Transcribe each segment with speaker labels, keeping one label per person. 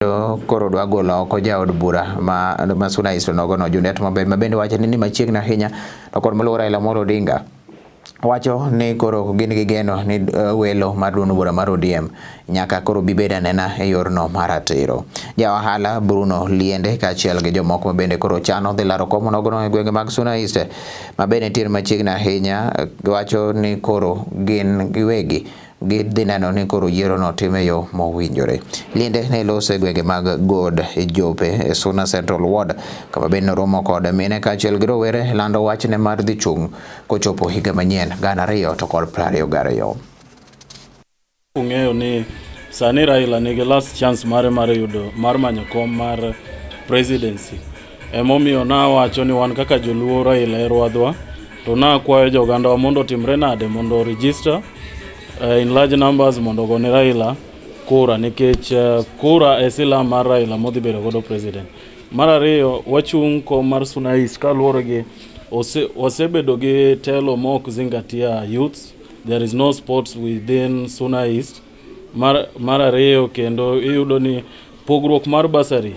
Speaker 1: Koro dwa golo oko jaod bura ma Suna East onogono Junet Mohamed, ma bende wacho ni ni machiegni ahinya to kod moluor Raila Amolo Odinga wacho ni koro gin gi geno ni welo mar duond bura mar ODM nyaka koro bibed anena e yorno mar ratiro. Ja ohala Bruno Liende kaachiel gi jomoko ma bende koro chano dhi laro kom onogono e gwenge mag Suna East ma bende nitiere machiegni ahinya wacho ni koro gin giwegi gidhi neno ni koro yiero no tim e yo mowinjore. Liende ne loso e gwenge mag God Jope e Suna Central Ward kama bende noromo kod mine kaachiel gi rowere lando wachne mar dhi chung' kochopo higa manyien 2022.
Speaker 2: Ung'eyo ni sani Raila nigi last chance mare mar yudo mar manyo kom mar presidency. Emomiyo nawacho ni wan kaka joluo, Raila e rwadhwa, to nakwayo jogandawa mondo otimre nade mondo register in large numbers mondo ogone Raila kura, nikech kura e sila mar Raila modhi bedo godo president. Mar ariyo, wachung' kom mar Suna East kaluwore gi wasebedo gi telo mok zingatia youths. There is no sports within Suna East. Mar ariyo kendo, iyudo ni pogruok mar bursary,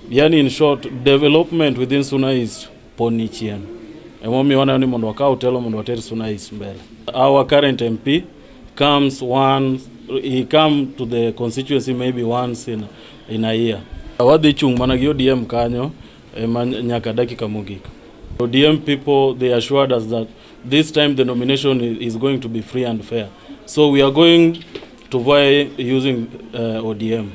Speaker 2: yani in short, development within Suna East pod ni chien. Emomiyo waneno ni mondo wakaw telo mondo water Suna East mbele. Our current MP comes one, he come to the constituency maybe once in a year. Wadhi chung' mana gi ODM kanyo ema nyaka dakika mogik. ODM people, they assured us that this time the nomination is going to be free and fair. So we are going to vie using ODM.